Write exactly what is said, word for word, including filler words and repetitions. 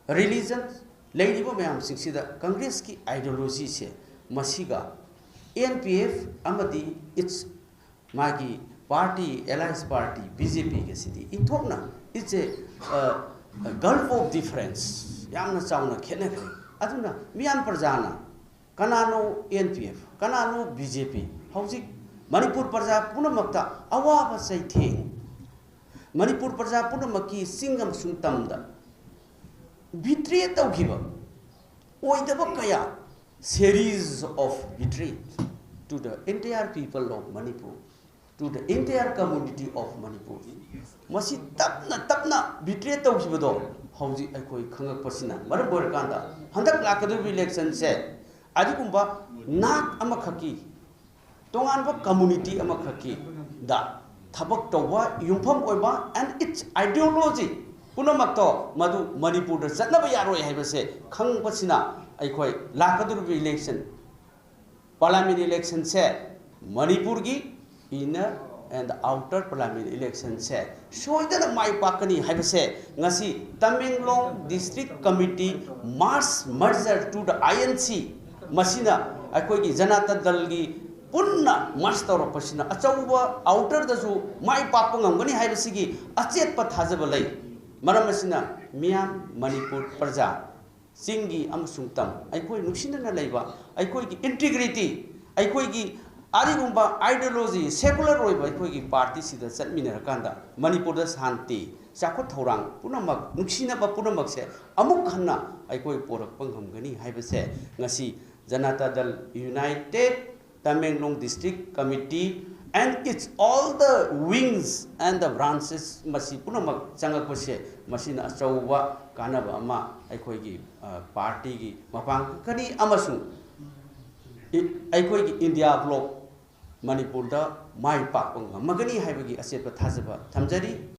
religion ꯂꯩꯔꯤꯕ ꯃꯌꯥꯝꯁꯤꯡꯁꯤꯗ ꯀꯪꯒ꯭ꯔꯦꯁꯀꯤ ideologyꯁꯦ ꯃꯁꯤꯒ N P F ꯑꯃꯗꯤ its ꯃꯥꯒꯤ party, alliance party B J P ꯒꯁꯤꯗꯤ ꯏꯟꯊꯣꯛꯅ it's a, uh, gulf of difference, ꯌꯥꯝꯅ ꯆꯥꯎꯅ ꯈꯦꯠꯅꯈ꯭ꯔꯦ꯫ ꯑꯗꯨꯅ ꯃꯤꯌꯥꯝ ꯄ꯭ꯔꯖꯥꯅ ꯀꯅꯥꯅꯣ N P F, ꯀꯅꯥꯅꯣ B J P? ꯍꯧꯖꯤꯛ ꯃꯅꯤꯄꯨꯔ ꯄ꯭ꯔꯖꯥ ꯄꯨꯝꯅꯃꯛꯇ ꯑꯋꯥꯕ ꯆꯩꯊꯦꯡ, ꯃꯅꯤꯄꯨꯔ ꯄ꯭ꯔꯖꯥ ꯄꯨꯝꯅꯃꯛꯀꯤ ꯆꯤꯡ ꯑꯃꯁꯨꯡ ꯇꯝꯗ betray ꯇꯧꯈꯤꯕ ꯑꯣꯏꯗꯕ ꯀꯌꯥ, series of betray to the entire people of Manipur, to the entire community of Manipur꯫ ꯃꯁꯤ ꯇꯞꯅ ꯇꯞꯅ betray ꯇꯧꯈꯤꯕꯗꯣ ꯍꯧꯖꯤꯛ ꯑꯩꯈꯣꯏ ꯈꯪꯉꯛꯄꯁꯤꯅ ꯃꯔꯝ ꯑꯣꯏꯔꯀꯥꯟꯗ ꯍꯟꯗꯛ ꯂꯥꯛꯀꯗꯧꯔꯤꯕ electionꯁꯦ ꯑꯗꯨꯒꯨꯝꯕ ꯅꯥꯠ ꯑꯃꯈꯛꯀꯤ, ꯇꯣꯉꯥꯟꯕ community ꯑꯃꯈꯛꯀꯤꯗ ꯊꯕꯛ ꯇꯧꯕ ꯌꯨꯝꯐꯝ ꯑꯣꯏꯕ and its ideology ꯄꯨꯝꯅꯃꯛꯇꯣ ꯃꯗꯨ ꯃꯅꯤꯄꯨꯔꯗ ꯆꯠꯅꯕ ꯌꯥꯔꯣꯏ ꯍꯥꯏꯕꯁꯦ ꯈꯪꯕꯁꯤꯅ ꯑꯩꯈꯣꯏ ꯂꯥꯛꯀꯗꯧꯔꯤꯕ election, parliament electionꯁꯦ ꯃꯅꯤꯄꯨꯔꯒꯤ inner and outer parliament electionꯁꯦ ꯁꯣꯏꯗꯅ ꯃꯥꯏ ꯄꯥꯛꯀꯅꯤ ꯍꯥꯏꯕꯁꯦ ꯉꯁꯤ Tamenglong District Committee mass merger to the I N C, ꯃꯁꯤꯅ ꯑꯩꯈꯣꯏꯒꯤ ꯖꯅꯇꯥ ꯗꯜꯒꯤ ꯄꯨꯟꯅ merge ꯇꯧꯔꯛꯄꯁꯤꯅ ꯑꯆꯧꯕ outerꯗꯁꯨ ꯃꯥꯏ ꯄꯥꯛꯄ ꯉꯝꯒꯅꯤ ꯍꯥꯏꯕꯁꯤꯒꯤ ꯑꯆꯦꯠꯄ ꯊꯥꯖꯕ ꯂꯩ꯫ ꯃꯔꯝ ꯑꯁꯤꯅ ꯃꯤꯌꯥꯝ ꯃꯅꯤꯄꯨꯔ ꯄ꯭ꯔꯖꯥ ꯆꯤꯡꯒꯤ ꯑꯃꯁꯨꯡ ꯇꯝ, ꯑꯩꯈꯣꯏ ꯅꯨꯡꯁꯤꯅꯅ ꯂꯩꯕ, ꯑꯩꯈꯣꯏꯒꯤ integrity, ꯑꯩꯈꯣꯏꯒꯤ ꯑꯗꯨꯒꯨꯝꯕ ideology, secular ꯑꯣꯏꯕ ꯑꯩꯈꯣꯏꯒꯤ partyꯁꯤꯗ ꯆꯠꯃꯤꯟꯅꯔꯀꯥꯟꯗ ꯃꯅꯤꯄꯨꯔꯗ ꯁꯥꯟꯇꯤ, ꯆꯥꯎꯈꯠ ꯊꯧꯔꯥꯡ ꯄꯨꯝꯅꯃꯛ, ꯅꯨꯡꯁꯤꯅꯕ ꯄꯨꯝꯅꯃꯛꯁꯦ ꯑꯃꯨꯛ ꯍꯟꯅ ꯑꯩꯈꯣꯏ ꯄꯣꯔꯛꯄ ꯉꯝꯒꯅꯤ ꯍꯥꯏꯕꯁꯦ ꯉꯁꯤ Janata Dal United Tamenglong District Committee and its all the wings and the branches ꯃꯁꯤ ꯄꯨꯝꯅꯃꯛ ꯆꯪꯉꯛꯄꯁꯦ ꯃꯁꯤꯅ ꯑꯆꯧꯕ ꯀꯥꯟꯅꯕ ꯑꯃ ꯑꯩꯈꯣꯏꯒꯤ, ꯑ, partyꯒꯤ ꯃꯄꯥꯡꯒꯅꯤ ꯑꯃꯁꯨꯡ ꯏ-, ꯑꯩꯈꯣꯏꯒꯤ India bloc ꯃꯅꯤꯄꯨꯔꯗ ꯃꯥꯏ ꯄꯥꯛꯄ ꯉꯝꯃꯒꯅꯤ ꯍꯥꯏꯕꯒꯤ ꯑꯆꯦꯠꯄ ꯊꯥꯖꯕ ꯊꯝꯖꯔꯤ꯫